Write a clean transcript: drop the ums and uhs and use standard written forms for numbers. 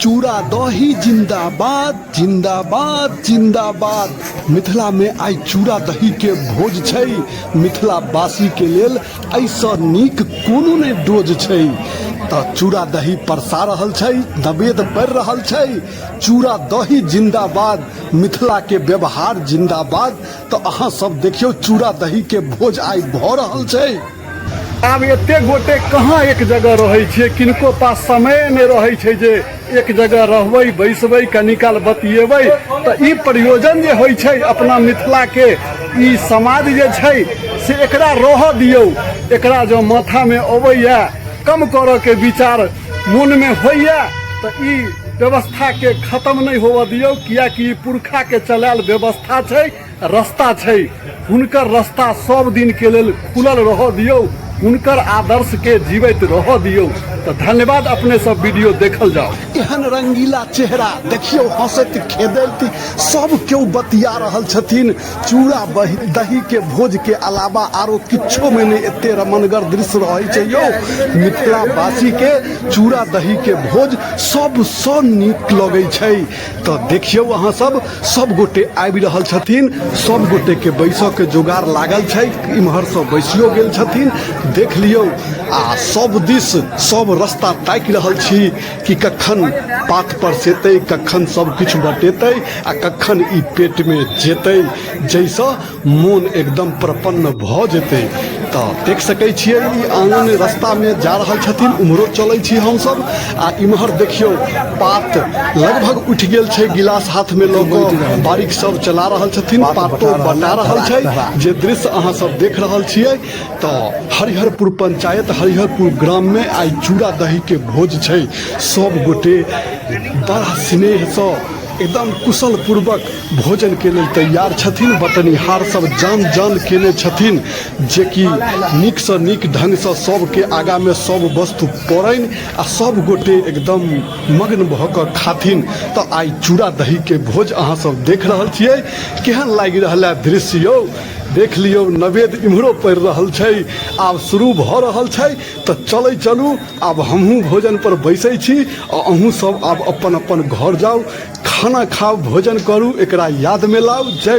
चूड़ा दही जिंदाबाद जिंदाबाद जिंदाबाद। मिथिला में आइ चूड़ा दही के भोज छै। मिथिला वासी के लेल एहिसँ नीक कोनो नहि डोज छै। तऽ चूड़ा दही परसा रहल छै, नवेद पड़ि रहल छै। चूड़ा दही जिंदाबाद, मिथिला के व्यवहार जिंदाबाद। तऽ अहाँ सब देखियौ, चूड़ा दही के भोज आइ भऽ रहल छै। आब एते गोटे कहाँ एक जगह रहै छियै? किनको पास समय नहि रहै छै जे एक जगह रहबै, बैसबै, कनी काल बतियेबै। तऽ ई प्रयोजन जे होइ छै अपना मिथिलाके ई समाज जे छै से एकरा रहऽ दियौ। एकरा जँ माथामे अबैए, कम करऽके विचार मोनमे होइए, तऽ ई व्यवस्थाके खत्म नहि होबऽ दियौ, किएकि ई पुरखाके चलायल व्यवस्था छै, रस्ता छै। हुनकर रस्ता सब दिन के लेल खुलल रहऽ दियौ, हुनकर आदर्श के जीवैत रहऽ दियौ। तऽ धन्यवाद, अपने सब वीडियो देखल जाउ। एहन रंगीला चेहरा देखियौ, हंसैत खेदैत सब केओ बतिया रहल छथिन। चूड़ा दही के भोज के अलावा आरो किछो में नहि एते रमनगर दृश्य रहै छै यौ। मिथिला वासी के चूड़ा दही के भोज सबसँ नीक लगै छै। तऽ देखियौ अहाँ सब, सब गोटे आबि रहल छथिन, सब गोटे के बैसऽ के जोगार लागल छै, इम्हर से बैसियो गेल छथिन, देख लियौ। आ सब दिस सब रास्ता ताकि रहल छी कि कखन पात पर सेतै, कखन सब किछु बटेतै आ कखन ई पेट में जेतै, जाहिसँ मोन एकदम प्रपन्न भऽ जेतै। तऽ देख सकै छियै, ई आङ्गन रस्तामे जा रहल छथिन, उम्हरो चलै छी हमसब। आ इम्हर देखियौ, पात लगभग उठि गेल छै। गिलास हाथमे लऽ कऽ बारीक सब चला रहल छथिन, पातो बटा रहल छै, जे दृश्य अहाँ सब देख रहल छियै। तऽ हरिहरपुर पंचायत, हरिहरपुर ग्राममे आइ चूड़ा दहीके भोज छै। सब गोटे बड़ा स्नेहसँ एकदम कुशल पूर्वक भोजन के लेल तैयार छथिन। बटनिहार सब जान जान केने छथिन जेकि नीकसँ नीक ढङ्गसँ सबके आगामे सब वस्तु पड़नि आ सब गोटे एकदम मग्न भऽ कऽ खाथिन। तऽ आइ चूड़ा दहीके भोज अहाँ सब देख रहल छियै। केहन लागि रहल है दृश्य यौ? देख लियौ, नवेद इम्हरो पड़ि रहल छै, आब शुरू भऽ रहल छै। तऽ चलै चलू, आब हमहूँ भोजन पर बैसै छी आ अहूँ सब आब अपन अपन घर जाउ, खाना खाउ, भोजन करू, एकरा यादमे लाउ। जय।